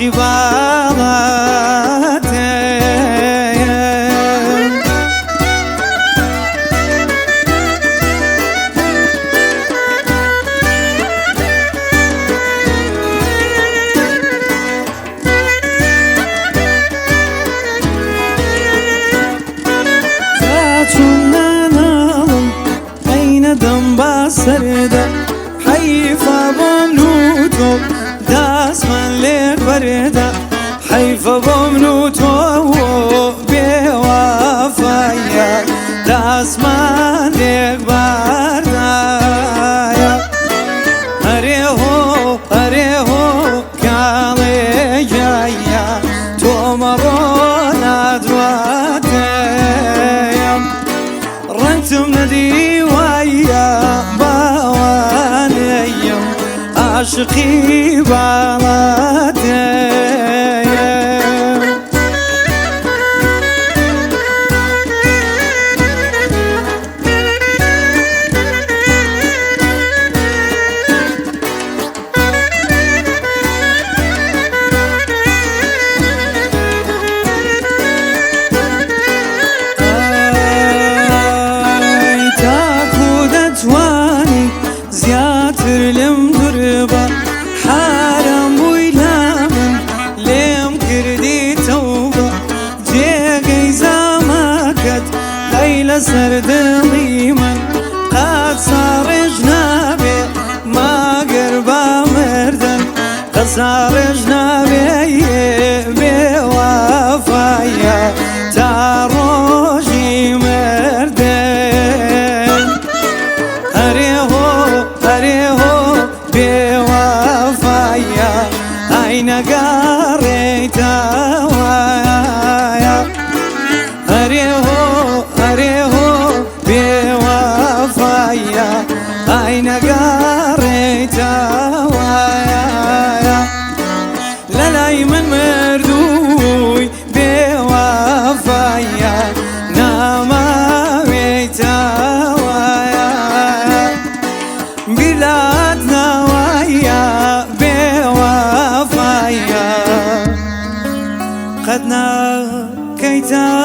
عاشقی باڵاتم. تا چون ناناڵم ئەی نەدەم با سەردا، حەیفە بۆ من و تۆ داسمان لێک بەردا، حەیفە بۆ من و تۆ بێوەفایە داسمان لێک باردایە. ئەرێ هۆ ئەرێ هۆ کاڵێگایە تۆ مەڕۆ نادواتەیەم، ڕەنجم نەدیوایە باوانەیەم عاشقی باڵاتەیەم. ئای تاکو دەتوانی زیاتر لەم دووربە، حارام بووی لا من لێم کردی تەوبە، جێگەی زامەکەت ئەی لەسەر دڵی من قەت ساڕێژ نابێ ماگەر با مردن، قەت ساڕێژ نابێ بێوەفایە تا ڕۆژی مردن. ئەرێ هۆ ئەرێ هۆ بێوەفایە ئای نەگەڕێیتەوەیە، ئەرێ هۆ ئەرێ هۆ بێوەفایە ئای نەگەڕێیتەوەیە، لەلای من مردووی بێوەفایە ناماوێیتەوەیە، بیرلات ناوایە بێوەفایە قەت ناکەیتەوە.